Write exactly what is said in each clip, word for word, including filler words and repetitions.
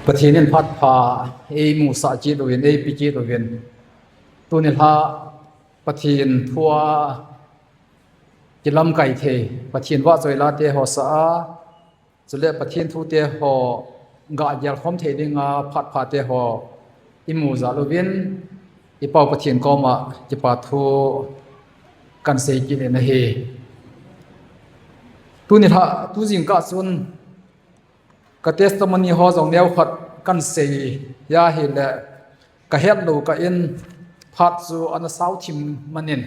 Pathen in phat pha eimusah cheh uvin, eipe cheh uvin. Tuni lha Pathen thua kilamkai thei, Pathen vahchoi la te ho sa a, chule Pathen thu te ho gah gelkhom thei dinga phat pha te ho imu jal uvin, i Pau Pathen koma kipa thu kan sei kit in ahi. Tuni lha, tu jingkah chun ka testimony ho jong neokhat kan sei ahile, ka hetlou kah in phat chu ana sao thim man in.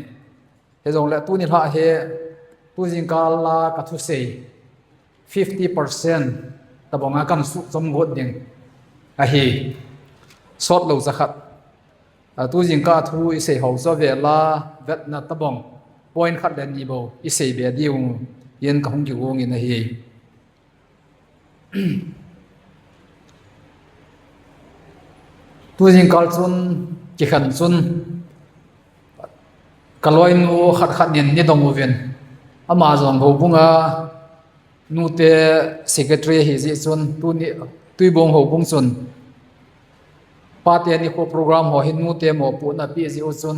Hijongle tuni lha hi, tu jingkah a ka thusei fifty percent tabang a kan suhchom got ding ahi. Sot lou cha khat. A, tu jingkah thu i sei ho chu avel a, vetna tabang point khat le ni bou i sei be diu in ka hung kigong in ahi. Tu jingkah chun, kikhen chun, ka loinu khat khat nin ni dong uvin. Ama jong houbung a nute secretary ahi jeh chun, tuni, Tuibong houbung chun, pate nikho program ho hi nute mopohna pe jeh u chun,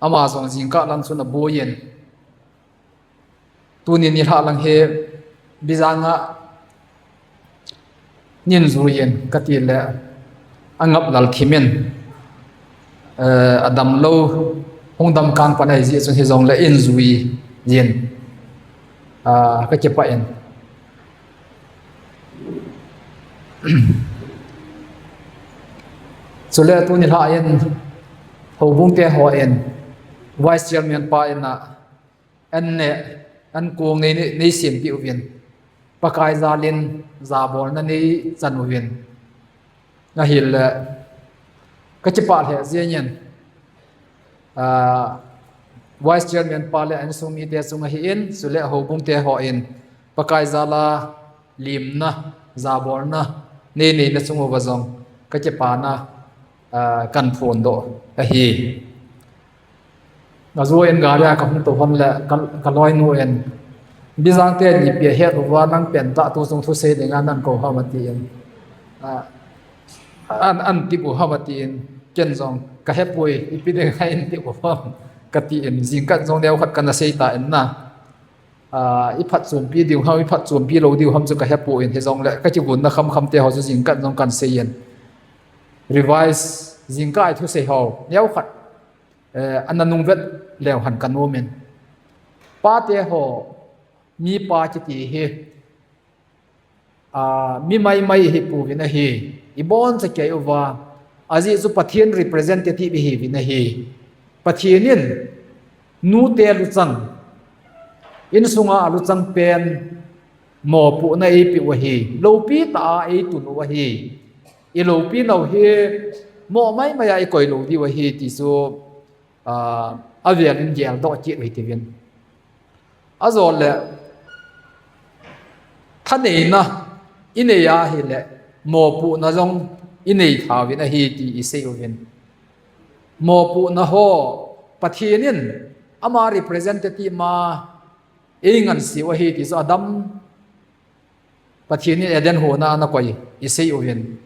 ama jong jingkah lang chun aboi in. Tuni nilhah lang hi Bijang a nin jui in ka ti le, a ngap lal thim in, eh, a damlou, hung dam kang pan ahi jeh chun hijongle in jui in, ah, ka kipah in. Chule tuni lha in houbung te ho in Vice Chairman pa in a, an ne, an kong nei, nei, nei sempeh uvin. Pakai jal in jabolna nei chan uvin. Ahile, ka kipah lheh jeng in, ah, Vice Chairman pa le a insung mite chunga hin, chule houbung te ho in, Pakai jal a limna, jabolna nei neina chung uva jong ka kipana, ah, kan phondoh ahi. Ajo in gari a ka hung tou ham le, ka, ka loinu in, Bijang te ni pi a het uva nang pen tah tu chung thusei dinga nang kou ham ati in. Ah, an, an ti u ham ati in, ken jong ka hepoi, ipi dinga in ti u ham ka ti in, jingkah jong neokhat kana sei ta in na. Ah, i phatchompi diu ham, i phatchompi lou diu ham chu ka hepoi in, hijongle ka kivonna khamkham te ho chu jingkah jong kan sei in. Revise, jingkah a i thusei ho neokhat, eh, ana nung vet leu hen ka nom in. Pate ho, mipa kiti hi, ah, mi maimai hi pouvin ahi, i boncha kei uva, ajeh chu Pathen representative ihiuvin ahi. Pathen in nute luchang, insunga luchang pen mopohna eipe u ahi, loupi tah a eitun u ahi. I loupi nau hi mo maimai a i koi lou diu ahi ti chu, ah, avel in geldoh kit u hite uvin. Ajole, thaneina i nei ahile, mopohna jong i nei thauvin ahi ti i sei uvin. Mopohna ho, Pathen in ama representative ma eingansei u ahi ti chu Adam, Pathen in Eden hon a ana koi i sei uvin.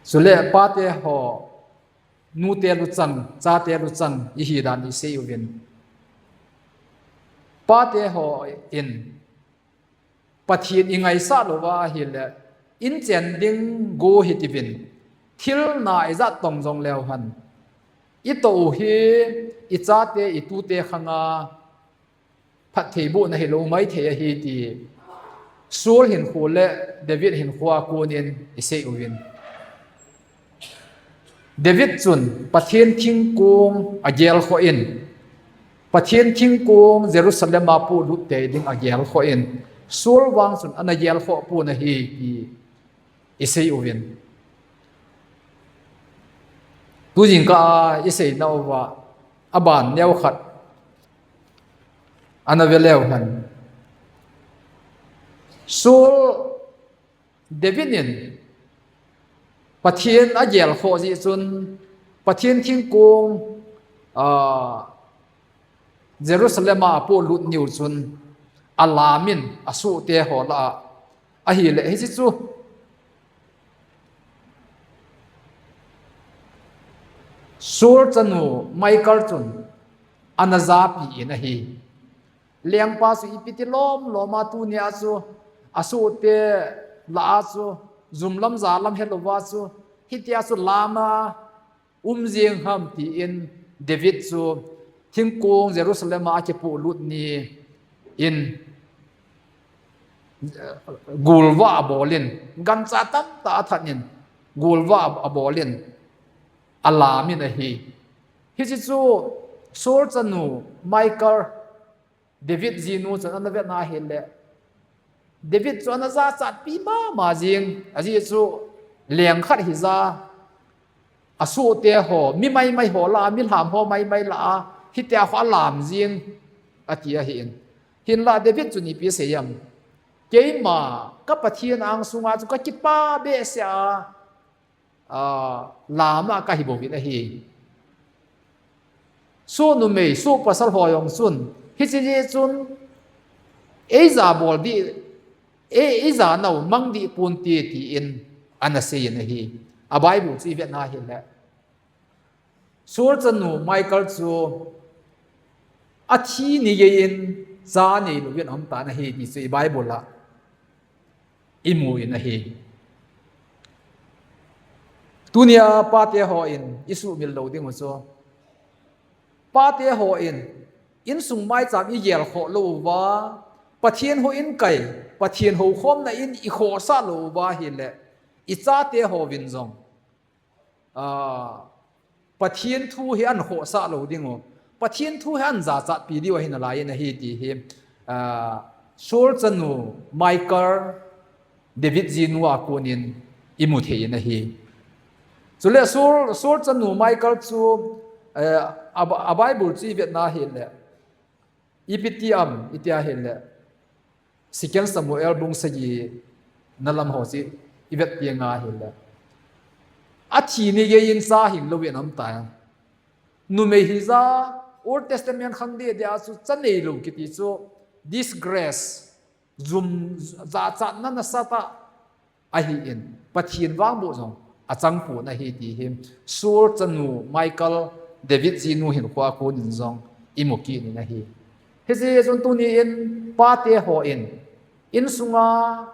Chule pate ho, nute luchang, chate luchang ihi dan i sei uvin. Pate ho in, Pathen i ngaisah lou va ahile, in chen ding go hite uvin, thil na ijat tong jong leu hen, i toh u hi, i chate, i tute khang a, phattheibohna hilou maithei ahi ti Saul hinkho le David hinkho a kon in i sei uvin. David chun Pathen thingkong agelkhoh in, Pathen thingkong Jerusalem a polut tei ding agelkhoh in, Saul vang chun ana gelkhoh pon ahi ti i sei uvin. Tu jingkah a i seina uva, aban neokhat ana ve leu hen. Saul, David in Pathen agelkhoh jeh chun, Pathen thingkong, ah, Jerusalem a apolut niu chun, alam in, asohte ho lah a, ahile, hiche chu, Saul chanu Michal chun ana japi in ahi. Lengpa chu ipi ti lom lom a tunia chu asohte lah a chu jum lam ja lam helouva chu hitia chu lama um jing ham tiin David chu thingkung Jerusalem a akipolut ni in gulva abolin, gancha tamtah athat in gulva abolin alamin ahi. Hiche chu Saul chanu Michal, David jinu chun ana vetna ahile, David chu ana jachatpi mama jing, ajeh chu leng khat hija, asohte ho, mi maimai ho lah a, mi lham ho maimai lah a, hitia ho alam jing, ati ahin. Hinlah David chun ipi asei em? Keima ka Pathen angsunga chu kakipah behseh a, ah, lama kahi bouvin ahi. Soh numei, soh pasal ho jong chun, hiche jeh chun, eija bol dih, e, eija nau mang dih ponte tiin ana seiyin ahi. A Bible chu ivetna ahile, Saul chanu Michal chu athi ni geiyin cha neilouvin aumtan ahi ti chu i Bible a imu in ahi. Tunia pate hon isuhmil lou diu chu, pate hon insung maicham igelkhoh louva, Pathen houin kai, Pathen houkhomna in ikhohsah louva ahile, ichate hovin jong, ah, Pathen thu hi ahin khohsah lou diu, Pathen thu hi ahin jachatpi diu ahi nalaiyin ahi ti hi, ah, Saul chanu Michal, David jinu a konin imu theiyin ahi. Chule Saul, Saul chanu Michal chu, eh, a, a Bible chu ivetna ahile, ipi ti em iti ahile, Second Samuel bung sagi na lam ho chu ivet teng ahile, athi ni geiyin cha hing louvin aumtan. Numei hija, Old Testament khang deh deh a chu cha neilou kiti chu disgrace, jum, jachatna nasatah ahin, Pathen vangboh jong achang pon ahi ti hi Saul chanu Michal, David jinu hinkhoa konin jong imu kit in ahi. Hijeh chun tunin pate hon insunga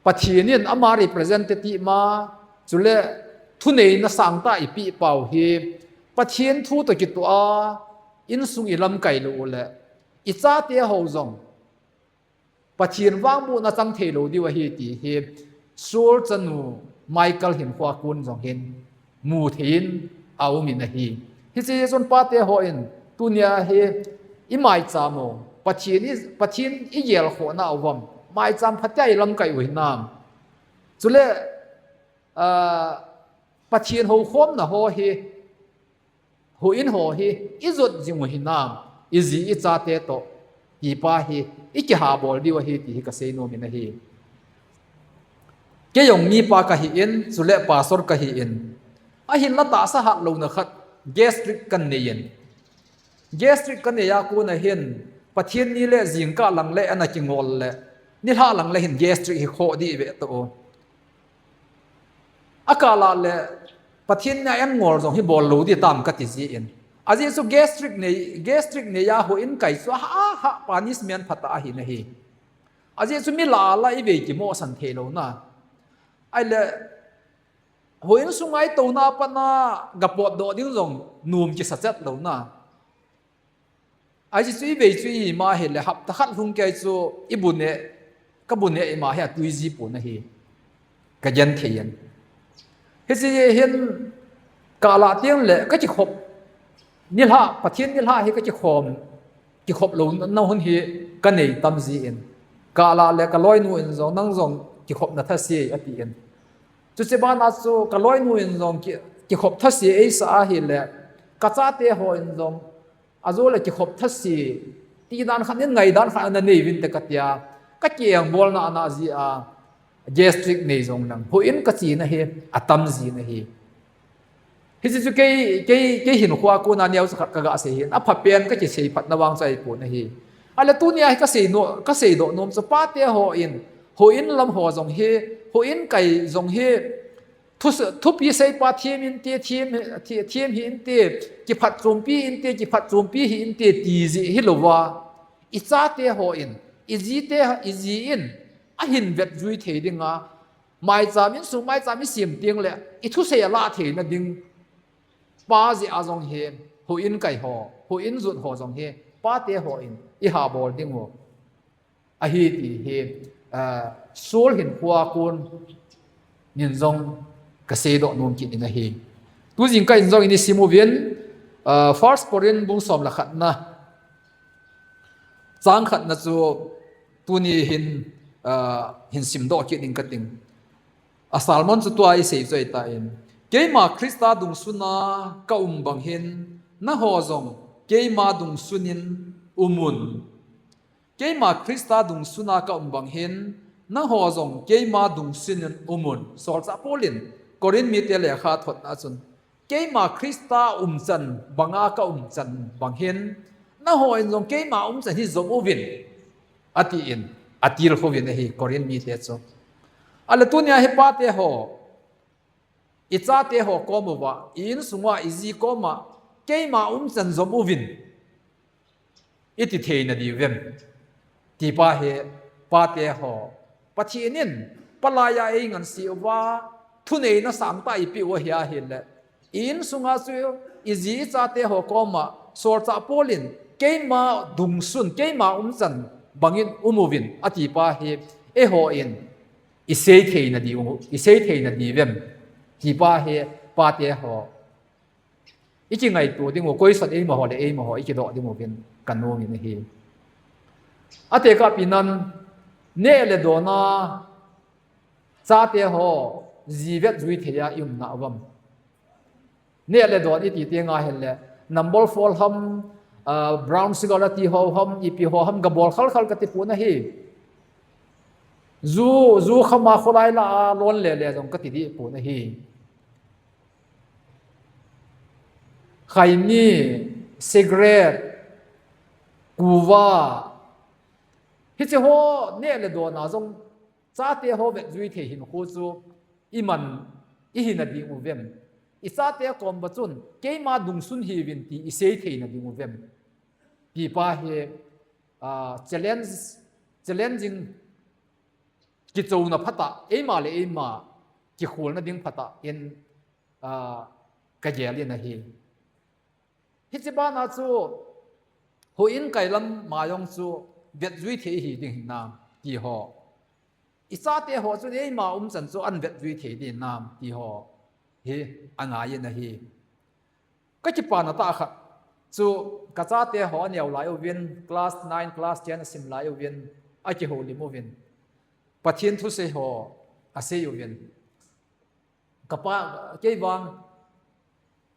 Pathen in ama representative ma, chule thuneina sangtah ipeh pau hi, Pathen thu toh kitoh a insung ilamkai lou uleh, ichate ho jong Pathen vangbohna chang thei lou diu ahi ti hi Saul chanu Michal hinkhoa kon jong hin mu theiyin aumin ahi. Hiche chun pate hon tunia hi imaicham u, Pathen i, Pathen igelkhohna uvam, maicham phatea ilamkai u hinam? Chule, ah, Pathen houkhomna ho hi, houin ho hi ijot jing u hinam, iji ichate toh, ti pa hi ikihabol diu ahi ti hi kasei nomin ahi. Kei jong mipa kahin, chule pastor kahin, ahinlah tahsa hatlouna khat, gastric kanei in. Gastric kanei a kona hin, Pathen ni le jingkah lang le ana kingol le, nilhah lang le hin gastric hi khoh dih ve toh. Akah lah le, Pathen ni a eingol jong hi bol lou ding tam kati jin. Ajeh chu gastric nei, gastric nei a houin kai chu aha, aha punishment phatah ahi nahi. Ajeh chu mi lah lah ivei kimohsan thei louna. Ahile, houin sunga itouna pat a gapotdoh ding jong nom kisa chet louna. Ajeh chu ivei chu ima hile hapta khat lhung kei chu ibu neh, kabu neh ima hi atui ji pon ahi. Kagen thei in. Hiche hin kalah teng le kakikhop. Nilhah, Pathen nilhah hi kakikhom, kikhop louna hun hi kanei tam jin. Kalah le kaloinu in jong, nang jong kikhop na thase atin. Chuche bana chu kaloinu in jong ki, kikhop thase eisa ahile, kachate ho in jong, ajole kikhop thase, ti dan khat in ngaidan khat ana nei uvinte katia, kakiengbolna ana jia, gastric nei jong nang, houin kachena hi atam jin ahi. Hiche chu kei, kei, kei hinkhoa kona neocha khat kaga sei hin, aphapen kakisei phatna vang chu ahipon ahi. Ahile tunia hi kasei no, kaseidoh nom chu pate hon, houin lam ho jong hi, houin kai jong hi, Thu, thupi seipa thiem inte, thiem, thiem hi inte, kiphatchompi inte, kiphatchompi hi inte, ti jeh hilouva. I chate hon, i jite, i jin, ahin vetjui thei dinga, maicham insung, maicham i sem teng le, i thusei alah theina ding. Pa jeh a jong hi, houin kai ho, houin jot ho jong hi, pate hon, i habol diu ahi ti hi, ah, Saul hin khua kun nin jong ka seidoh nom kit in ahi. Tu jingkah in jong i sim uvin, ah, First Corinth bung som le khatna, chang khatna chu tuni hin, ah, hin simdoh kit ing kating. A sermon chu tua i sei chu ahitan. Keima Christa dungsuna ka um bang hin, nangho jong keima dungsunin umun. Keima Christa dungsuna ka um bang hin, nangho jong keima dungsunin umun. Solchah Paul in Corinth mite lekha thotna chun, keima Christa umchan banga ka umchan bang hin, nangho in jong keima umchan hi jom uvin, atin, atilkhouvin ahi Corinth mite chu. Ahile tunia hi pate ho, i chate ho kom uva, i insunga, i ji koma, keima umchan jom uvin, i ti theina diu vem? Ti pa hi, pate ho, Pathen in, palai a eingansei uva, thuneina sangtah i peh u ahi ahile, i insunga chu, i ji i chate ho koma, Solchah Paul in, keima dungsun, keima umchan bangin um uvin, ati pa hi, eihon, i sei theina diu, i sei theina diu vem? Ti pa hi, pate ho, i kingaito diu, question eimaho le eimaho, i kidoh diuvin, ka nom in ahi. Atekah pinan, neh le dona, chate ho, ji vetjui thei a i um na uvam? Neh le don i ti teng ahile, number four ham, ah, brown sugar a ti ho ham, ipi ho ham, gabol khalkhal kati pon ahi. Ju, ju khama kholai la a lon lele jong kati deh pon ahi. Khaini, cigarette, kuva, hiche ho neh le dona jong chate ho vetjui thei hinkho chu i man, i hina diu vem? I chate kom uva chun, keima dungsun hiuvin ti i sei theina diu vem? Ti pa hi, ah, challenge, challenging, kichouna phatah, eima le eima, kikholna ding phatah in, ah, ka gel in ahi. Hiche bana chu, houin kai lam ma jong chu, vetjui thei hi ding hinam, ti ho. I chate ho chu, eima umchan chu, an vetjui thei ding hinam, ti ho. Hi, angai in ahi. Ka kipana tah khat chu, ka chate ho aneo lai uvin, class nine, class ten asim lai uvin, akihoulim uvin. Pathen thusei ho, asei uvin. Ka pa, kei vang,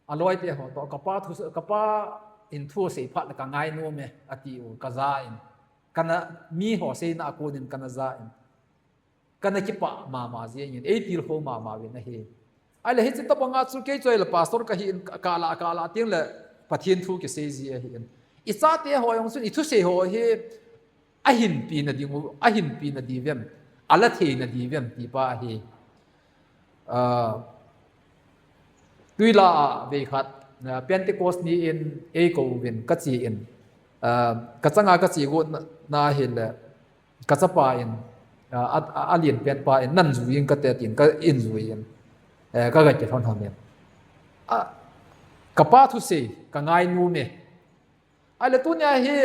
a loite ho toh, ka pa thu, ka pa in thu asei phat le ka ngainom e, ati u, ka ja in. Kana mi ho seina a kon in kana ja in. Kana kipah mama jeng in, ei tilkhou mama uvin ahi. Ahile hiche tobanga chu kei chu ahile pastor kahi in, ka, ka la, ka la teng le Pathen thu kisei ji ahi in. I chate ho jong chun i thusei ho hi, ahinpi na ding u, ahinpi na diu vem, ala thei na diu vem ti pa ahi. Ah, tuila a vei khat, ah, Pentecost ni in eikou uvin, ka che in, ah, ka changa ka che got na, na hile, ka chapa in, ah, a, a, alen pen pa in, nan jui in kate tin, ka in jui in, eh, ka ga kilhon hon in. Ah, ka pa thusei, ka ngainom e. Ahile tunia hi,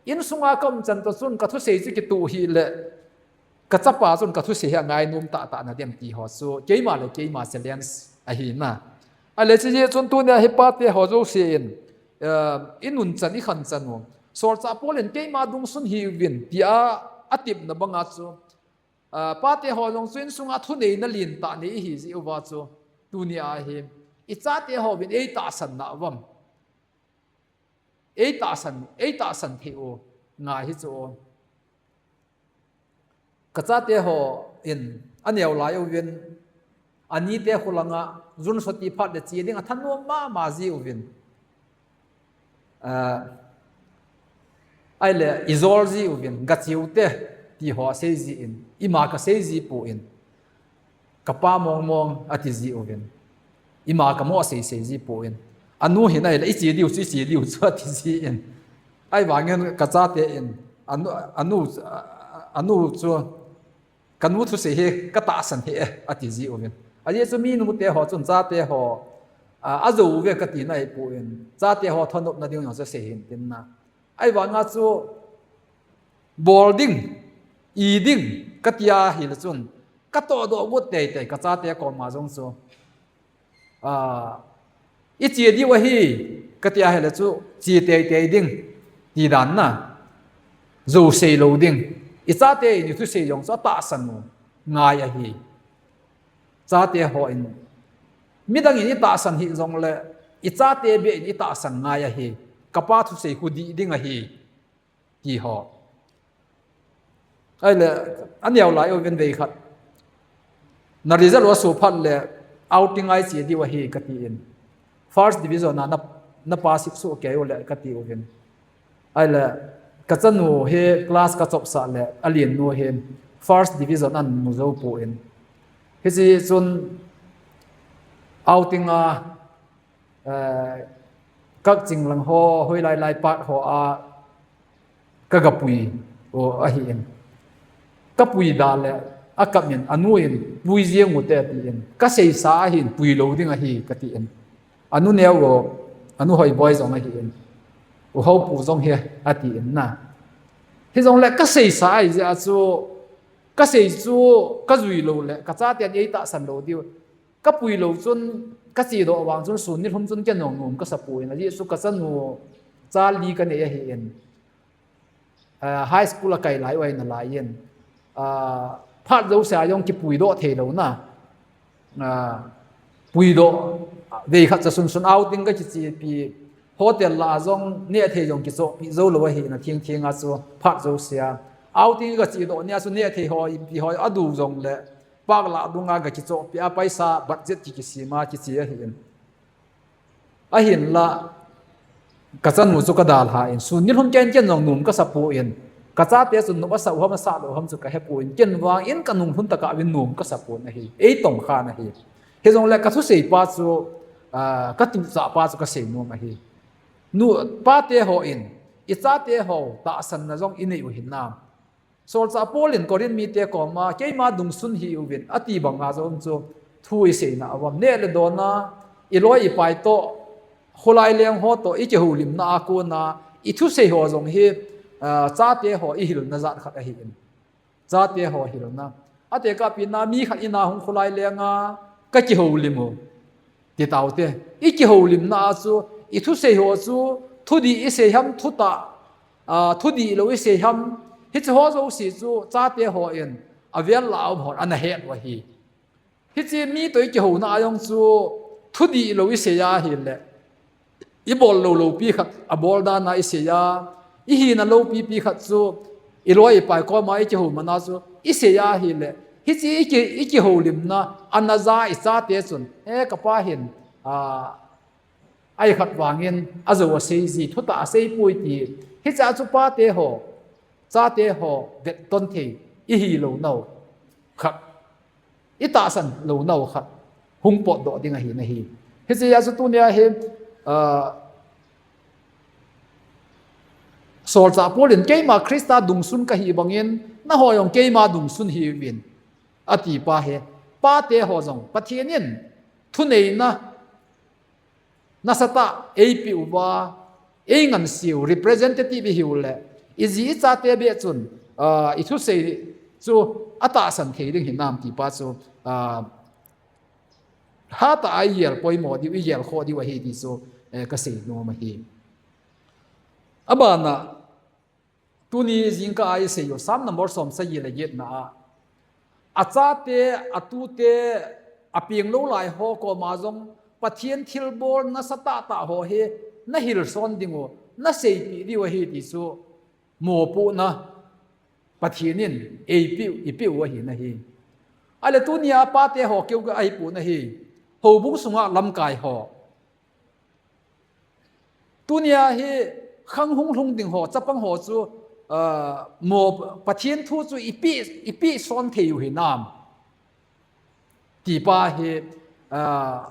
insunga ka umchan toh chun ka thusei chu kitoh hih le, ka chapa chun ka thusei hi angainom tahtah na dem ti ho chu, keima le keima challenge ahi na. Ahile chuche chun tunia hi pate ho jouse in, eh, i nunchan, i khanchan u. Solchah Paul in keima dungsun hiuvin, tia atepna banga chu, eh, pate ho jong chu insunga thuneina lentah nei ihi jeh uva chu, tunia hi, i chate hovin eitahsan na uvam? Eitahsan, eitahsan thei u, ngai hi chu. Ka chate ho in, aneo lai uvin, anite kholanga, jun soti phat le che ding athanom mama ji uvin. Ah, ahile, ijol ji uvin, gache ute, ti ho asei ji in, ima kasei ji poi. Kapa mong mong ati ji uvin. Ima kamo sei sei ji pon. Anu hin ahile, iche diu chu, iche diu chu ati ji in. Ahivangin kachate in. Anu, anu, anu chu, kanu thusei hi katahsan hih e, ati ji uvin. Ajeh chu mi nute ho chun chate ho, a, ajou uve kati nahipon. Chate ho thanopna ding jong chu sei hih in tin na. Ahivanga chu bol ding, i ding, kati ahile chun, katoh doh got teitei, kachate koma jong chu. A, iche diu ahi, kati ahile chu, che teitei ding, ti dan na. Jou sei lou ding. Ichate in ithusei jong chu atahsan u ngai ahi. Chate hon, midang in itahsan hih jongle, ichate beh in itahsan ngai ahi. Kapa thusei khu dih ding ahi. Ti ho. Ahile, aneo lai uvin vei khat. Na result u aso phat le, outing a iche diu ahi kati in. First division a na, na pass suh kei ule kati uvin. Ahile, kachanu hi class kachopsah le, alen nu hi first division amu jou pon. Hiche chun outing a, eh, Kakching lang ho, hoilai lai park ho a, kaga pui u ahi in. Kapui da le, akap in, anu in, pui jeng ute ati in. Kaseisa ahin, pui lou ding ahi, kati in. Anu neo u, anu hoi boi jong ahi in. U hou pu jong hi, ati in na. Hijongle kaseisa ahi jeh a chu, kasei chu, kajui lou le, kachaten eitahsan lou diu. Kapui lou chun, kache doh vang chun, sun nilhum chun ken jong nom kasa pon. Ajeh chu kachanu, cha li kanei ahi in. Ah, high school a kai lai u ahi nalai in. Ah, phat jouse a jong kipui doh thei lou na. Ah, pui doh, vei khat cha sun sun outing kakichepi, hotel lah a jong neh thei jong kichohpi jou lou ahi na thing thing a chu phat jouse a. Outing kache doh nia chu neh thei ho, inpi ho, adu jongle, park lah dung a kakichohpi a paisa budget ki kisem a kiche ahi in. Ahinla, kachanu chu kadalha in, sun nilhum ken ken jong nom kasa pon, kachate chun nom asa u ham asa lou ham chu kahe pon, ken vang in kanung lhun tah a vin nom kasa pon ahi, eitong khan ahi. Hijongle kathusei pa chu, ah, katuhchah pa chu kasei nom ahi. Nu, pate hon, ichate ho, tahsanna jong inei u hinam. Solchah Paul in Corinth mite koma, keima dungsun hih uvin, ati banga jong chu thu isei na aum. Neh le don a, iloi ipai toh, kholai leng ho toh, ikihoulimna a kona, ithusei ho jong hi, ah, chate ho ihilna jat khat ahi in. Chate ho hilna. Atekah pi na mi khat in a hung kholai leng a, kakihoulim u. Ti taute. Ikihoulimna a chu, ithusei ho chu, thudih isei ham, thutah, ah, thudih lou isei ham, hiche ho jouse chu, chate hon, avel lah a um hon, ana het u ahi. Hiche mi toh ikihouna a jong chu, thudih lou isei ahile, ibol lou loupi khat, abol dan a isei a, ihina loupi pi khat chu, iloi ipai koma ikihou man a chu, isei ahile, hiche iki, ikihoulimna, ana ja ichate chun, e kapa hin, ah, Ahi khat vangin, ajou asei ji, thutah asei poi ti. Hiche a chu pate ho, chate ho, vetton thei, ihi lou nau khat. Itahsan lou nau khat. Hung potdoh ding ahi nahi. Hiche a chu tunia hi, ah, Solchah Paul in keima Christa dungsun kahi bangin, nahoi jong keima dungsun hiuvin. Ati pa hi, pate ho jong, Pathen in, thuneina, nasatah, eipeh uva, eingansiu, representative ihiu le, iji ichate beh chun, ah, ithusei chu atahsan thei ding hinam ti pa chu, ah, hatah a igel poimo diu, igel khoh diu ahi ti chu, eh, kasei nom ahi. Abana, Tuni jingkah a isei u, Psalm number som sagi le get na a. Achate, atute, apeng lou lai ho koma jong, Pathen thilbol nasatah tah ho hi, nahil son ding u, naseipeh diu ahi ti chu, mopohna, Pathen in, eipeh u, ipeh u ahi nahi. Ahile tunia pate ho keu ka ahi pon ahi, houbung sunga lamkai ho. Tunia hi khang hung lhung ding ho, chapang ho chu, ah, mo Pathen thu chu ipeh, ipeh son thei u hinam. tipa hi, ah,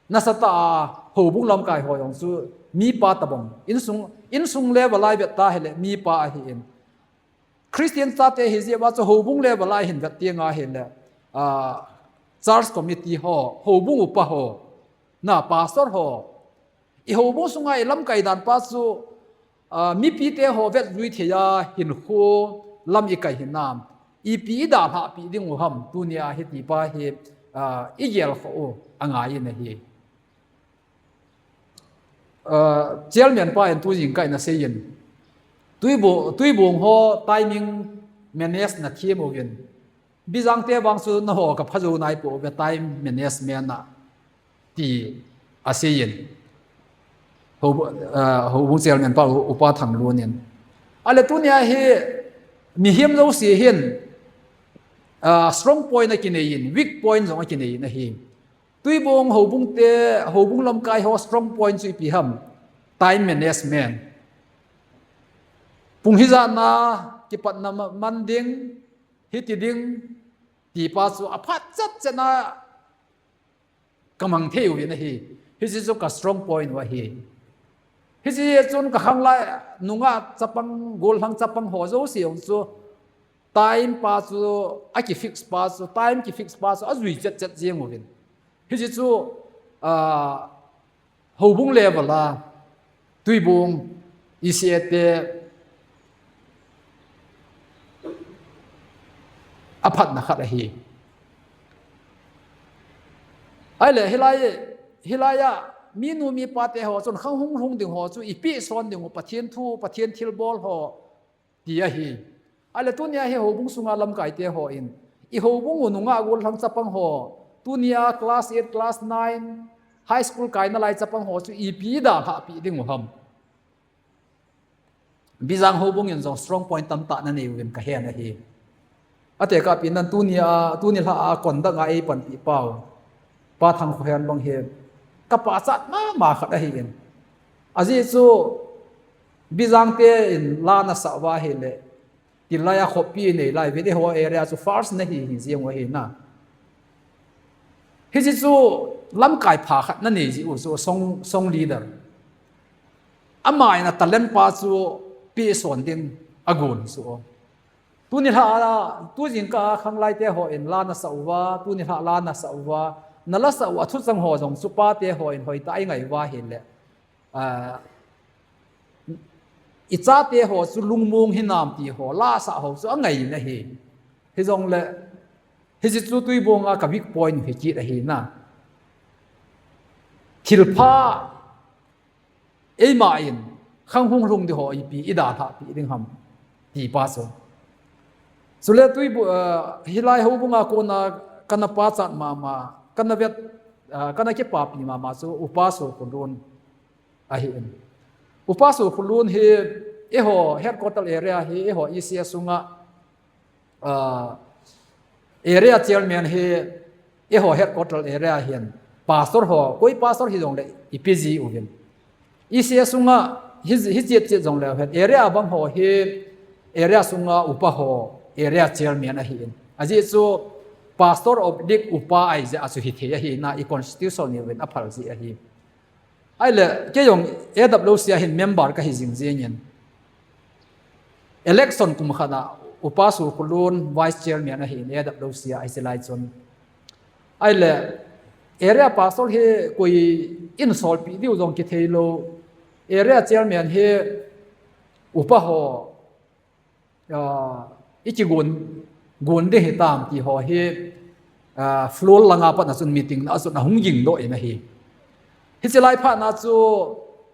nasatah a houbung lamkai ho jong chu mipa tabang. Insung, insung level a i vet ta hile mipa ahin. Christian chate hi jeh a chu houbung level a hin vet teng ahile, ah, church committee ho, houbung upa ho, na pastor ho, i houbung sunga i lamkai dan pa chu, ah, mipite ho vet jui thei a hinkho lam i kai hinam, ipi i dalhah pi ding u ham, tunia hi tipa hi, ah, i gel kho u angai in ahi. Ah, chairman pa in tu jingkah in asei in, Tuibu-, Tuibung ho timing manage na them uvin. Bijang te vang chu na ho ka phajo nai po ve time management na ti asei in. Ho, ah, houbung chairman pa u-, upa Thanglun in. Ale tunia hi mihem jouse hin, ah, strong point akinei in, weak point jong akinei in ahi. Tuibung houbung te, houbung lamkai ho strong point chu ipi ham. Time management. Pung hijat na kipatna ma-, man ding, hiti ding, tipa chu aphat chet chet na ka mang thei uvin ahi. Hiche chu ka strong point u ahi. Hiche chun ka khanglai nungah chapang, gollhang chapang ho jouse jong chu time pa chu, aki fix pa chu, time ki fix pa chu ajui chet chet jeng uvin. Hiche chu, ah, houbung level a, Tuibung, E C A te, aphatna khat ahi. Ahile, hilai, hilai a, minu mipa te ho chun khang hung lhung ding ho chu, ipi son ding u, Pathen thu, Pathen thilbol ho, ti ahi. Ahile tunia hi houbung sunga lamkai te ho in, i houbung u nungah gollhang chapang ho, tunia class eight, class nine, high school kaina lai chapang ho chu ipi dalhah pi ding u ham. Bijang houbung in jong strong point tamtah na nei uvin ka hen ahi. Ate ka pi nan tunia, tuni lha a conduct a ei panpi pau. Pa Thangkhohen bang hi ka pachat mama khat ahi in. Ajeh chu Bijang te in la na sah uva ahile, tilai a khopi nei lai uvin, eiho area chu first na hi hi jeng u ahi na. Hiche chu lamkai pha khat na nei ji u chu song, song leader. Ama in a talent pa chu pe son ding agon chu. Tuni lha a, tu jingkah a khanglai te ho in la na sah uva, tuni lha la na sah uva, na la sah u a thuchang ho jong chu pa te ho in hoitah a i ngai uva ahile. Ah, i chate ho chu lungmong hinam ti ho, la sah ho chu angai in ahi. Hijongle, hiche chu Tuibung a ka weak point hi kit ahi na. Thilpha, eima in, khang hung lhung ding ho ipi i dalhah pi ding ham, tipa chu. Chule Tuibu-, ah, hilai houbung a kona kana pachat mama, kana vet, ah, kana kipapi mama chu Upa Sokholun ahi in. Upa Sokholun hi eiho headquarter area hi eiho E C A sunga, ah, area chairman hi eiho headquarter area hin pastor ho, koi pastor hijongle ipi ji uvin. E C A sunga hi, hi chet chet jongle hen area bang ho hi area sunga upa ho area chairman ahi in. Ajeh chu pastor oblique upa ahi jeh a chu hithei ahi na i constitution in aphal ji ahi. Ahile, kei jong A W C a hin member kahi jing jing in. Election kum khat a Upa Sokholun vice chairman ahi in A W C a hiche lai chun. Ahile, area pastor hi koi in solpi diu jong kithei lou. Area chairman hi upa ho ah, i kigon, gon ding hitam ti ho hi, ah, floor langa pat a chun meeting na a chun ahung ging doh in ahi. Hiche lai phat na chu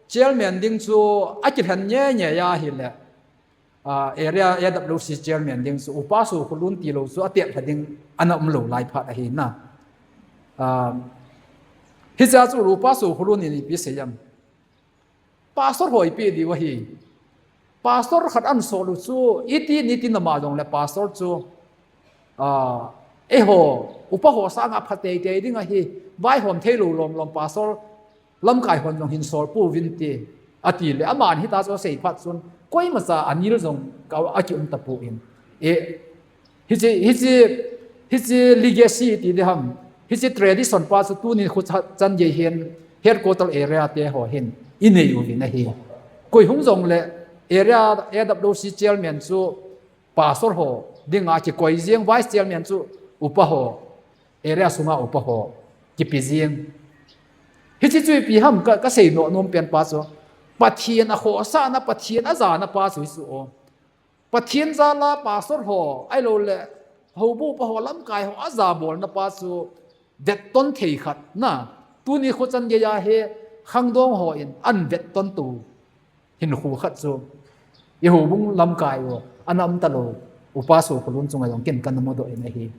chairman ding chu akilhen nge nge ahile, ah, area A W C chairman ding chu Upa Sokholun tilou chu atel lha ding ana um lou lai phat ahi na. Ah, hiche a chu Upa Sokholun in ipi sei am. Pastor ho ipi diu ahi. Pastor khat ahin sol u chu, iti nitin ama jongle pastor chu, ah, eiho, upa ho sanga pha teitei ding ahi, vaihom thei lou lom lom pastor, lamkai hon jong hin sol pouvin ti, ati le, aman hitia chu asei phat chun, koimacha anil jong ka, aki um tapon. E, Hiche, hiche, hiche legacy ti ding ham. Hiche tradition pa chu tuni khu chan gei hin headquarter area te ho hin i nei uvin ahi. Koi hung jong le area A W C chairman chu pastor ho dinga kikoi jing, vice chairman chu upa ho, area sunga upa ho kipe jing. Hiche chu ipi ham ka, ka sei nom nom pen pa chu Pathen a khosahna, Pathen a jana pa chu hi chu o. Pathen jal a pastor ho, ahilou le houbung upa ho, lamkai ho a jabolna pa chu vetton thei khat na. Tuni khu chan gei a hi khangdong ho in ahin vetton to hinkho khat chu i houbung lamkai u ana um talou upa Sokholun chunga jong ken kana mudoh in ahi.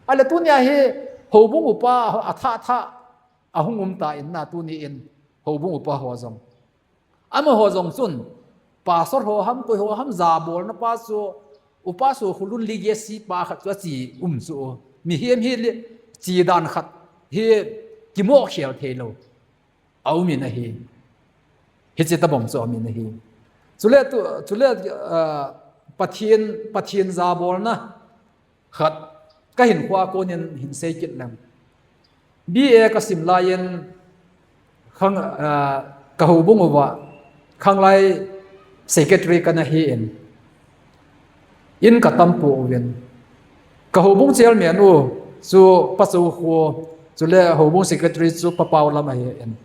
Ahile tuni a hi houbung upa a thah thah ahung um tan na, tuni in houbung upa ho jong, amaho jong chun pastor ho ham, koi ho ham jabolna pa chu upa Sokholun legacy pa khat chu ache um chu. Mihem hi le che dan khat hi kimoh khel thei lou a um in ahi. Hiche tabang chu a um in ahi. Chule tu, chule, ah, Pathen, Pathen jabolna khat ka hinkho a kon in hin sei kit leng. B A ka sim lai in khang, ah, ka houbung uva khanglai secretary kana hi in, in ka tam pouvin, ka houbung chairman u chu Pa Chokho, chule houbung secretary chu Pa Paolam ahi in.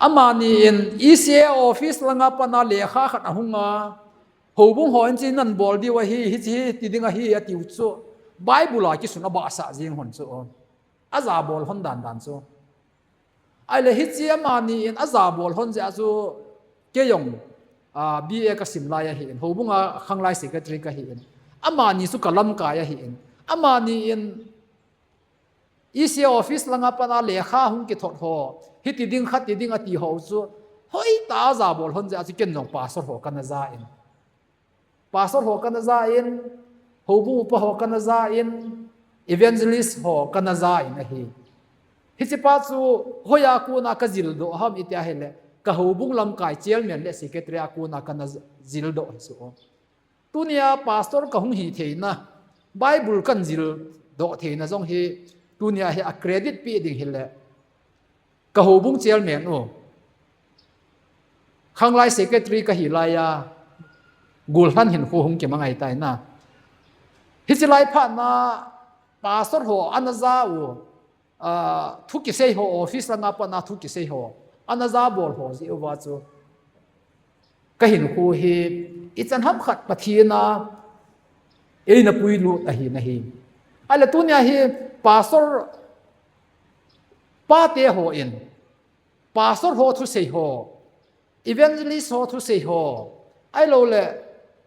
Amani in E C A office langa pat a lekha khat ahung a, houbung ho in hiche nan bol diu ahi, hiche hi ti ding ahi atiu chu, Bible a kisun abahsah jing hon chu, ajabol hon dan dan chu. Ahile hiche amani in ajabol hon jeh a chu kei jong, ah, B A ka sim lai ahi in, houbung a khanglai secretary kahi in, amani chu ka lamkai ahi in, amani in E C office langa pat a lekha hung kithot ho, hiti ding khati ding ati ho chu hoitah a ajabol hon jeh a chu ken jong pastor ho kana ja in. Pastor ho kana ja in, houbung upa ho kana ja in, evangelist ho kana ja in ahi. Hiche pa chu hoiya kona ka jildoh ham iti ahile, ka houbung lamkai chairman le secretary a kona kana jildoh hi chu. Tunia pastor ka hung hi theina, Bible kan jildoh theina jong hi, tunia hi a credit pe ding hile, ka houbung chairman u, khanglai secretary kahi laiya, gollhang hinkho hung kimangai tai na. Hiche lai phat na, pastor ho ana ja u, ah, thu kisei ho, office langa pat a thu kisei ho ana jabol ho jeh uva chu ka hinkho hi ichan ham khat Pathen a eina puilut ahi na hi. Ahile tunia hi pastor pate ho in, pastor ho thusei ho, evangelist ho thusei ho, ahilou le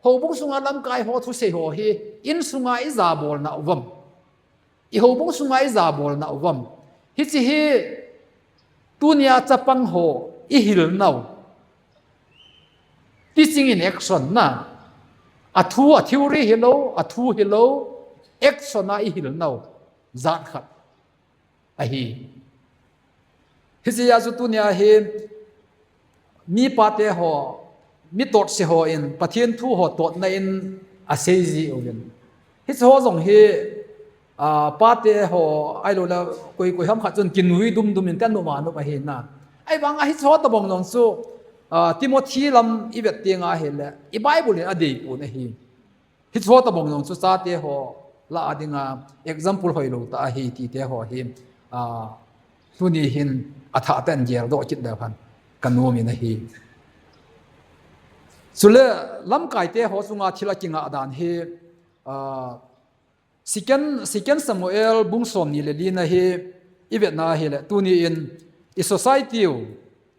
houbung sunga lamkai ho thusei ho hi insunga ijabolna uvam, i houbung sunga ijabolna uvam, hiche hi tunia chapang ho ihil nau, teaching in action na, a thu, a theory hilou, a thu hilou, action a ihil nau jat khat ahi. Hiche a chu tunia hi mi pate ho, mi totse ho in Pathen thu ho totna in asei ji uvin. Hiche ho jong hi, ah, pate ho, ahilou le koi koi ham khat chun kinui dum dum in kan um a um ahi na. Ahivang a hiche ho tabang jong chu, ah, Timothy lam ivet teng ahile, i Bible in adei pon ahi. Hiche ho tabang jong chu chate ho lah a dinga example hoilou tah ahi tite ho hi, ah, tuni hin athah tah in geldoh kit leu hen ka nom in ahi. Chule lamkai te ho chunga thil a kingah dan hi, ah, Second, Second Samuel bung somni le li na hi ivet na ahile, tuni in i society u,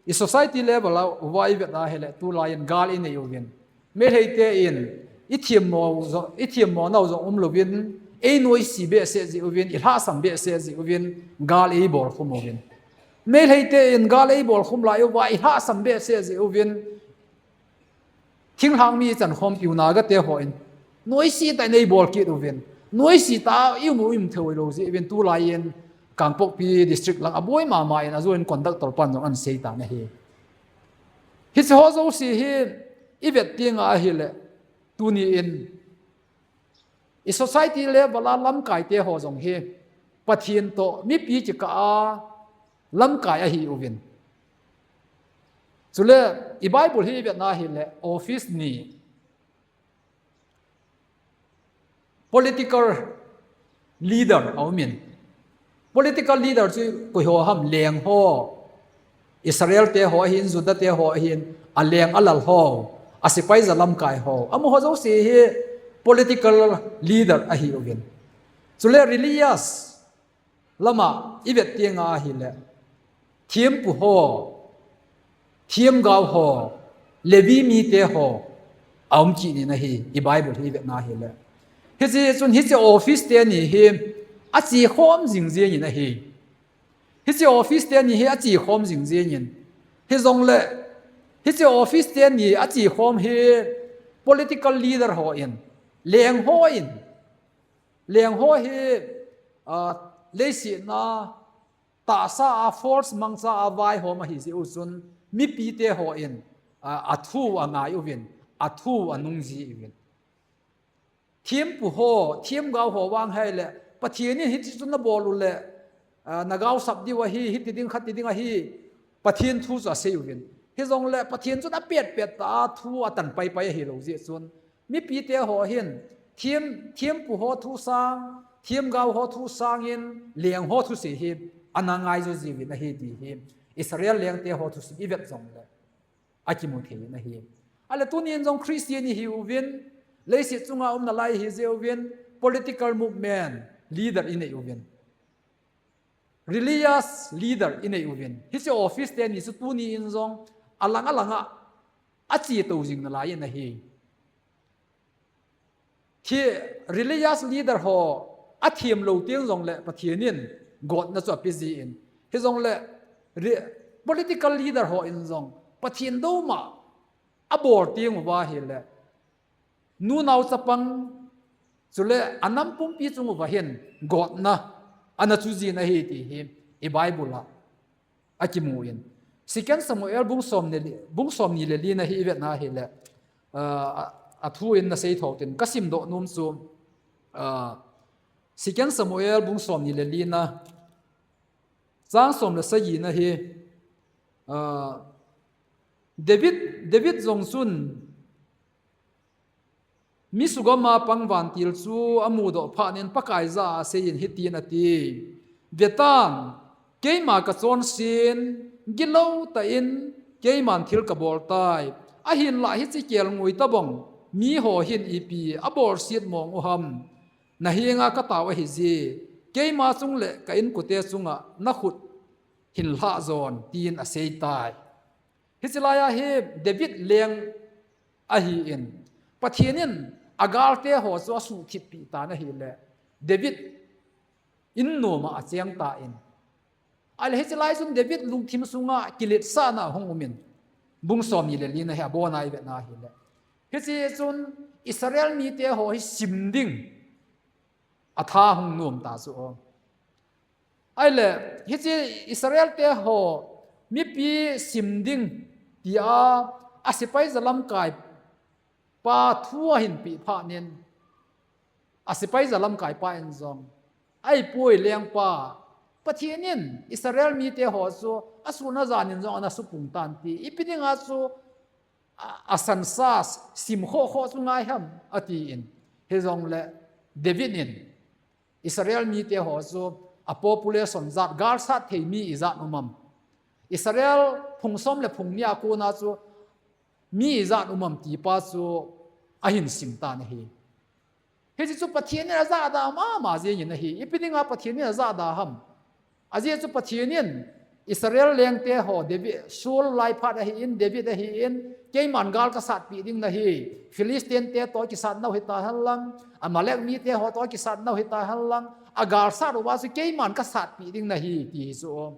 i society level a uva ivet na ahile, tulai in gal inei uvin, Meitei te in i themmo jo, i themmo nau jong umlouvin, ei noise behseh ji uvin, i lhahsam behseh ji uvin, gal eibol khum uvin. Meitei te in gal eibol khum lai uva, i lhahsam behseh ji uvin, thinglhang mi ichan khompiu Naga te ho in noise tah in eibol kit uvin, noise tah a i um u i um thei lou ji uvin, tulai in Kangpokpi district lang a boi mama in a joint conductor pan jong ana sei tan ahi. Hiche ho jouse hi ivet teng ahile, tuni in i society level a lamkai te ho jong hi Pathen toh mipi kikah a lamkai ahi uvin. Chule i Bible hi i vetna hile office ni, political leader a um in. Political leader chu koi ho ham? Leng ho, Israel te ho ahin, Juda te ho ahin, a leng a lal ho, a sepai ja lamkai ho, amaho jouse hi political leader ahi uvin. Chule religious lama i vet teng ahile, thempu ho, themgao ho, Levi mite ho a um kit in ahi, i Bible hi i vetna hile. Hiche chun hiche office teni hi a chekhom jing jeng in ahi. Hiche office teni hi a chekhom jing jeng in. Hijongle hiche office teni a chekhom hi political leader ho in, leng ho in, leng ho hi, ah, leiset a tahsa a force mangcha a vaihom ahi jeh u chun, mipi te ho in, ah, a thu a ngai uvin, a thu a nung ji uvin. Thempu ho, themgao ho vang hile, Pathen in hiti chu na bol u le, ah, na gaosap diu ahi, hiti ding, khati ding ahi, Pathen thu chu a sei uvin. Hijongle Pathen chun a pet pet ta a thu a tan pai pai ahi lou jeh chun, mipi te ho hin, them, thempu ho thu sang, themgao ho thu sang in, leng ho thusei hi ana ngai jo jiuvin ahi ti hi Israel leng te ho thusei i vet jongle a kimu thei in ahi. Ahile tunin jong Christian i hi uvin, leiset chunga um nalai i hi jeh uvin, political movement leader i nei uvin, religious leader i nei uvin, hiche office teni chu tunin jong alang alang a a chetou jing nalai in ahi. Thi, religious leader ho a them lou teng jongle Pathen in gotna chu a pe jin. Hijongle re, political leader ho in jong Pathen douma a bol teng uva hile, nu nao chapang, chule a nam pumpi chung uva hin gotna ana chu jin ahi ti hi i Bible a a kimu in. Second Samuel bung som ni, bung som ni le li na hi i vetna hile, ah, a, a thu in na sei thou tin ka sim doh nom chu, ah, Second Samuel bung som ni le li na, chang som le sagi na hi, ah, David, David jong chun mi sugam a pang vantil chu a mudoh phat in Pakai jah a asei in hitin ati, "Vetan, keima ka chonsen, gilou tah in keiman thil ka bol tai. Ahinlah hiche kelngoi tabang mi ho hin ipi a bolset mong u ham? Na henga ka tao ahi je, keima chung le ka inkote chunga na khut hin lhah jon," tin asei tai. Hiche lai a hi David leng ahi in, Pathen in a galte ho chu a suhthip pi tan ahile, David in nom a a cheng tan. Ahile hiche lai chun David lungthim sunga kiletsahna hung um in, bung som ni le li na hi a bon a i vetna hile, hiche chun Israel mite ho hi sim ding a tha hung nom ta chu. Ahile, hiche Israel te ho mipi sim ding tia a sepai jalamkai pa thu ahin peh phat in, a sepai jalamkai pa in jong, "Ahipoi lengpa, Pathen in Israel mite ho chu asun ajan in jong ana supung tan ti, ipi dinga chu a, a sansa sim khoh khoh chu ngai ham?" ati in. Hijongle David in Israel mite ho chu a population jat, galsat thei mi ijat um am, Israel phung som le phung ni a kona chu mi ijat um am ti pa chu ahin sim tan ahi. Hiche chu Pathen in ajahda mama jeng in ahi. Ipi dinga Pathen in ajahda ham? Ajeh chu Pathen in Israel lengte ho, David, Saul lai phat ahi in, David ahi in, "Keiman gal ka satpi ding nahi, Philistine te toh kisat nau hita henlang, Amalek mite ho toh kisat nau hita henlang, a galsat uva chu keiman ka satpi ding nahi," ti hi chu.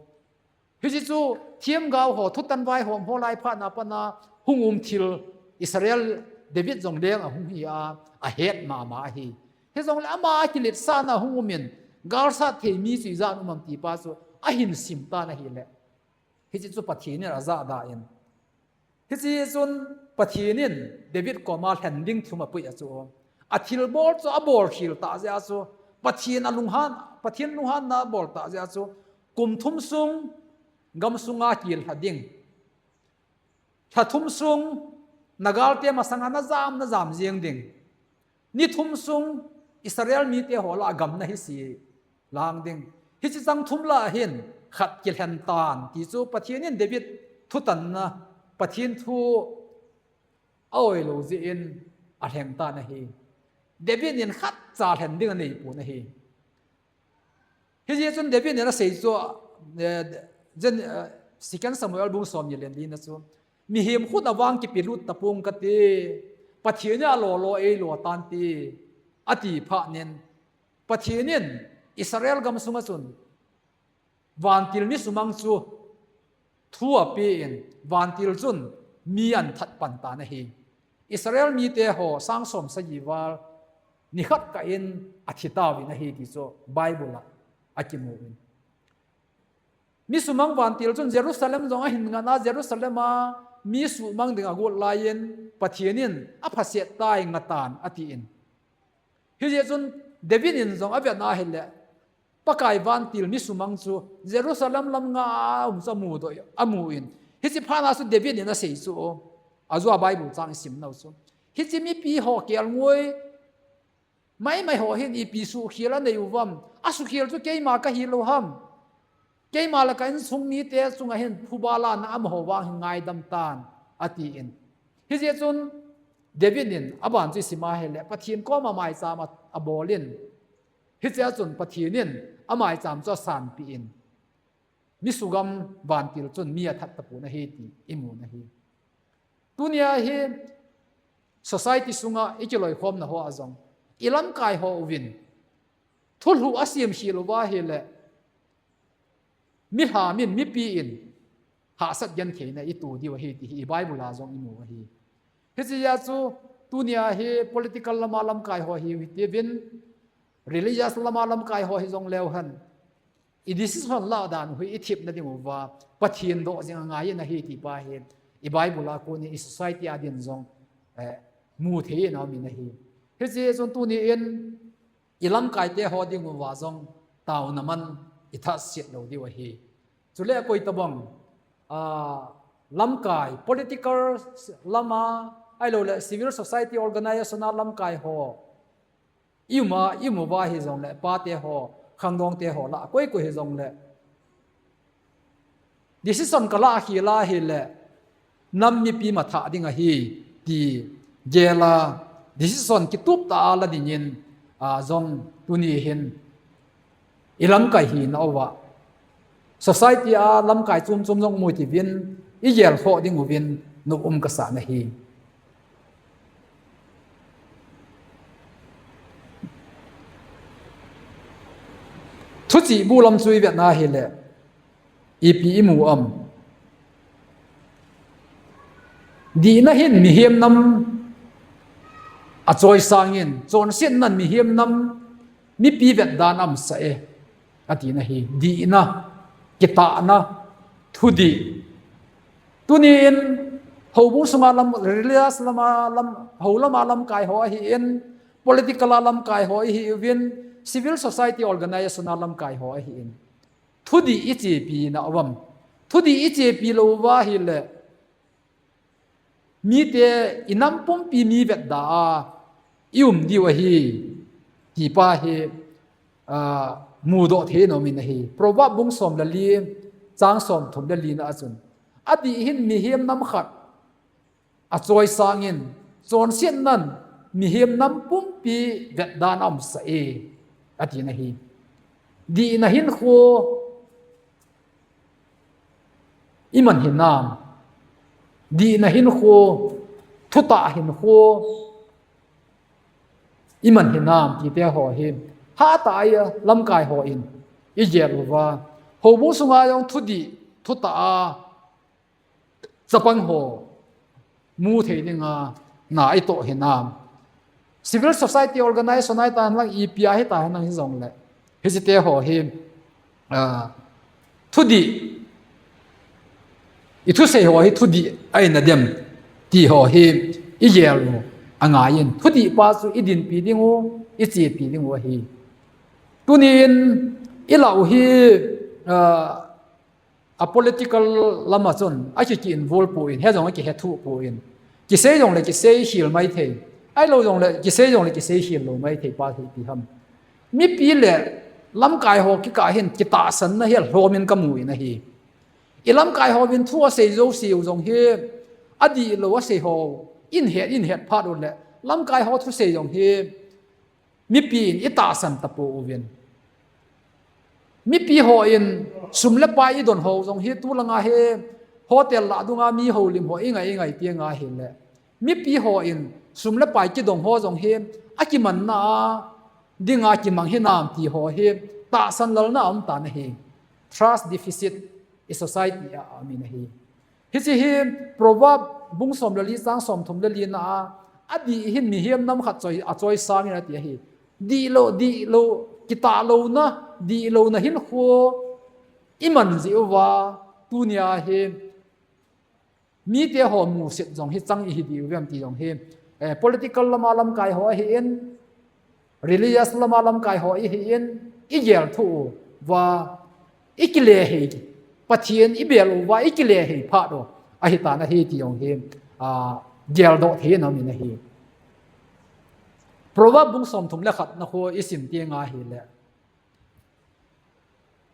Hiche chu themgao ho, thutan vaihom ho lai phat na pat a hung um thil Israel David jong leng ahung hi a, ahet mama ahi. Hijongle ama a kiletsahna hung um in, galsat thei mi chu ijat um am ti pa chu ahin sim tan ahile, hiche chu Pathen in ajahda in. Hiche chun Pathen in David koma lhen ding thum apui a chu. A thilbol chu abol khel ta jeh a chu, Pathen alunghan, Pathen lunghanna abol tah jeh a chu kum thum sung gamsunga kil lha ding. Lha thum sung nagalte masanga najam, najam jeng ding. Ni thum sung Israel mite ho lah a gam nahi si lang ding. Hiche chang thum lah a hin khat kilhen tan ti chu Pathen in David thutanna, Pathen thu a-oi lou jeh in alheng tan ahi. David in khat cha lhen ding anei pon ahi. Hijeh chun David in asei chu, eh, jen, eh, Second Samuel bung som ni le li na chu, mihem khut a vang kipelut tapong kate, Pathen in alo lo eilo tante, ati phat in, Pathen in Israel gamsunga chun vantil mi sumang chu thu apen, vantil chun mi ahin that pan tan ahi. Israel mite ho sang som sagi val nikhat kah in athi tauvin ahi ti chu Bible a akimu in. Mi sumang vantil chun Jerusalem jong ahin ngat a, Jerusalem a mi sumang ding agot lai in Pathen in aphaset tai ngatan ati in. Hijeh chun David in jong avet na ahile, Pakai vantil mi sumang chu Jerusalem lam nga a um chu amu doh, amu in. Hiche phat na chu David in asei chu, ajeh a Bible chang isim nau chu, hiche mipi ho kelngoi maimai ho hin ipi sukhel anei uvam? Asukhel chu keima kahi lou ham? Keima le ka insung mite chunga hin phuba lana amaho vang hin ngaidam tan, ati in. Hijeh chun David in aban chu isim a ahile, Pathen koma maicham a, abol in. Hichea chun Pathen in amaicham chu asanpi in, mi sugam vantil chun mi athat tapon ahi ti imu na ahi. Tunia hi society sunga ikiloikhomna ho a jong, ilamkai ho uvin thulhuh asem khel uva ahile, mi lham in, mipi in hahsat gentheina ito diu ahi ti hi i Bible a jong imu ahi. Hichea chu tunia hi political lama lamkai ho hi, hitiuvin religious lama lamkai ho hijong leu hen, i decision lah dan u hi ithepna ding uva Pathen doh jing angai in ahi ti pa hi i Bible a kon in i society a din jong, eh, mu thei in aum in ahi. Hichea chun tuni in ilamkaite ho ding uva jong taona man ithat set lou diu ahi. Chule koi tabang, ah, lamkai, political lama, ahilou le civil society organization a lamkai ho, i um a, i um uva hijong le, pate ho, khangdongte ho lah a koi koi hijong le, decision kalah khel a ahile, nam mipi matha ding ahi ti gel a, decision kitup tah a la ding in, a, jong tuni hin ilamkai hina uva, society a lamkai chom chom jong um u hitiuvin, igel khoh ding uvin nom um kasa na ahi. Thuchih bu lam chu ivet na ahile, ipi imu am? Dihna hin mihem nam achoisang in, chonsetnan mihem nam mipi vetdan aumsah e, ati na ahi. Dihna, kitahna, thudih. Tuni in houbung sunga lam, religious lama lam, hou lama lamkai ho ahin, political a lamkai ho ahiuvin, civil society organization a lamkai ho ahin, thudih ichepi na uvam? Thudih ichepi lou uva ahile, mite, inam pumpi mi vetda a i um diu ahi, ti pa hi, ah, mudoh thei in aum in ahi. Proverb bung som le li, chang som thum le li na a chun, adih hin mihem nam khat achoisang in, chonsetnan mihem nam pumpi vetdan aumsah e, ati na ahi. Dihna hinkho iman hinam? Dihna hinkho, thutah hinkho iman hinam tite ho hi, hatah a lamkai hon igel uva, houbung sunga jong thudih, thutah a chapang ho mu thei dinga na itoh hinam? Civil society organization a hita henlang, ipi a hita henlang hijongle, hiche te ho hi, ah, thudih, ithusei ho hi thudih ahi nadem ti ho hi igel u angai in, thudih pa chu idinpi ding u, ichepi ding u ahi. Tuni in i lau hi, ah, a political lama chun a ki, ki involve poi, he jong a kihethu poi. Kisei jongle kisei hil mai thei. Ahilou jongle kisei jongle kisei hil lou mai thei pa hi ipi ham. Mipi le lamkai ho kikah hin kitahsanna hi alhomin ka mu in ahi. I lamkai hovin thu asei jouseu jong hi, adihlou asei ho, in het, in het phat uleh, lamkai ho thusei jong hi, mipi in i tahsan tapouvin. Mipi hon sum le pai i don ho jong hi tulanga hi hotel lah dunga mi houlim ho i ngai, i ngai ti nga hileh, mipi hon sum le pai kidong ho jong hi akimanna a dinga kimang hinam ti ho hi tahsan lalna aum tan ahi. Trust deficit i society a aum in ahi. Hiche hi Proverb bung som le li chang somthum le lina a, adih hin mihem nam khat choi, achoi sangin ati ahi. Dihlou, dihlou, kitahlouna, dihlouna hinkho i man jeh uva, tunia hi mite ho musit jong hi chang ihi diu vem ti jong hi, eh, political lama lamkai ho ahin, religious lama lamkai ho ihin, i gelthu uva, i kile hei, Pathen i bel uva, i kile hei phat u ahi tan ahi ti jong hi, ah, geldoh thei in aum in ahi. Proverb bung somthum le khatna khu i sim ti nga hileh,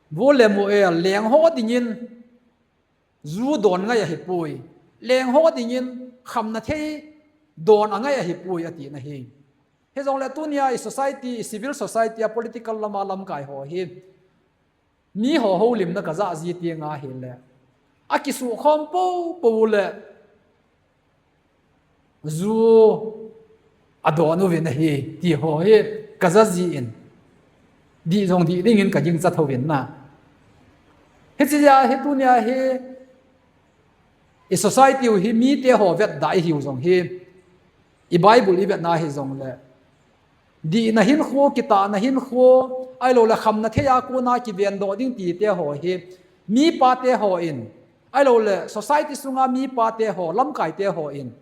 Vo Lemuel, leng ho dingin ju don ngai ahipoi. Leng ho dingin khamna thei don angai ahipoi, ati na hi. Hijongle tunia i society, i civil society a political lama lamkai ho hi, mi ho houlimna ka ja ji ti nga hileh, akisukhom poupou le, ju adon uvin ahi, ti ho hi ka ja ji in, dih jong dih dingin ka gingcha thouvin na. Hiche jeh a hi tunia hi, i society u hi mite ho vetda ihiu jong hi, i Bible i vetna hijongleh, dihna hinkho, kitahna hinkho, ahilouleh khamna thei a kona kivendoh ding tite ho hi, mi pate hon, ahilouleh society sunga mi pate ho, lamkaite hon,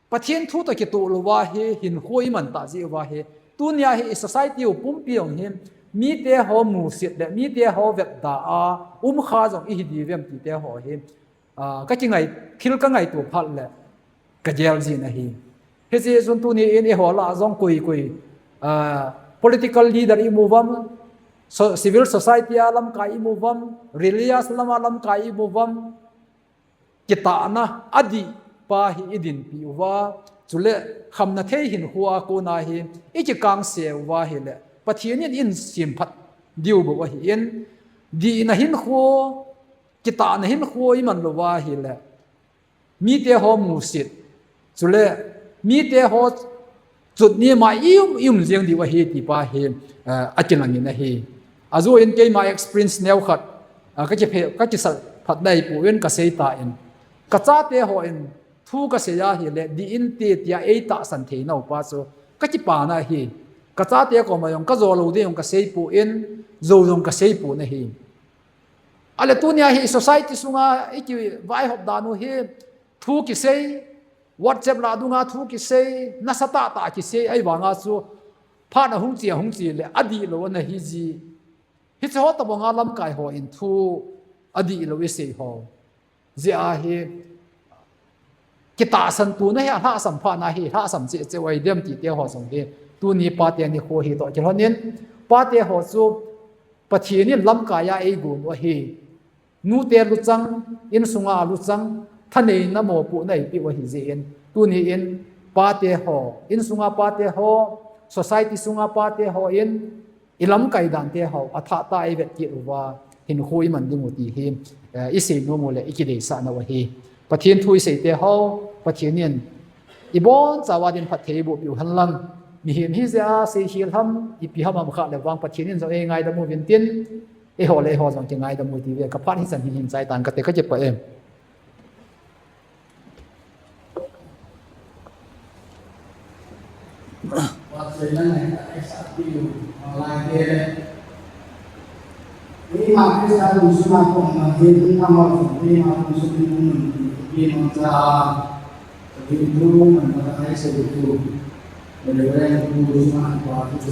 Pathen thu toh kitoh louva hi hinkho i man tah jeh uva hi, tunia hi i society u pumpi jong hi, mite ho musit le mite ho vetda a um kha jong ihi diu vem tite ho hi, ah, ka kingai, thil ka ngaito phat le ka gel jin ahi. Hiche chun tuni in eiho lah jong koi koi, ah, political leader i mu uvam, so, civil society a lamkai i mu uvam, religious lama lamkai i mu uvam, kitahna adih pa hi i dinpi uva, chule khamna thei hinkho a kona hi i kikangse uva hileh, Pathen in eihin semphat diu bou ahin, dihna hinkho, kitahna hinkho i man louva hileh, mite ho musit, chule mite ho chutni ma i um, i um jeng diu ahi ti pa hi, eh, akilang in ahi. Ajo in keima experience neo khat, ah, ka kiphe, ka kisal phat nai pon ka sei tan. Ka chate hon thu ka sei ahileh, dih inte tia ei tahsan thei nau pa chu ka kipana ahi. Ka chate koma jong ka jo lou ding jong ka sei pon, jou jong ka sei pon ahi. Ahileh tunia hi society sunga i kivaihop dan u hi, thu kisei, WhatsApp lah dunga thu kisei, nasatah tah kisei, ahivanga chu phat ahung che, ahung che leh adihlou ana hi ji. Hiche ho tobanga lamkai hon thu adihlou i sei ho jeh a hi, kitahsan tuna hi alhahsam phat na hi, lhahsam cheh cheh u ahi dem tite ho jong hi, tuni pate nikho hi toh kilhonin, pate ho chu Pathen in lamkai a eigon u ahi. Nute luchang, insunga luchang, thaneina mopohna eipeh u ahi jeh in, tuni in pate ho, insunga pate ho, society sunga pate hon, i lamkai dante ho athah tah a i vet kit uva, hinkho i man ding u ti hi, eh, i seinom u le i kideisah nau ahi. Pathen thu i seite ho, Pathen in i bonchauva din phatthei eiboh piu hen lang. Mihem hijeh a sei hil ham, ipi ham ham kha le vang Pathen in jong eingaidam uvin tin, eiho le eiho jong kingaidam u ti ve. Ka phat hichan hin hin chai tan kate, ka kipah e.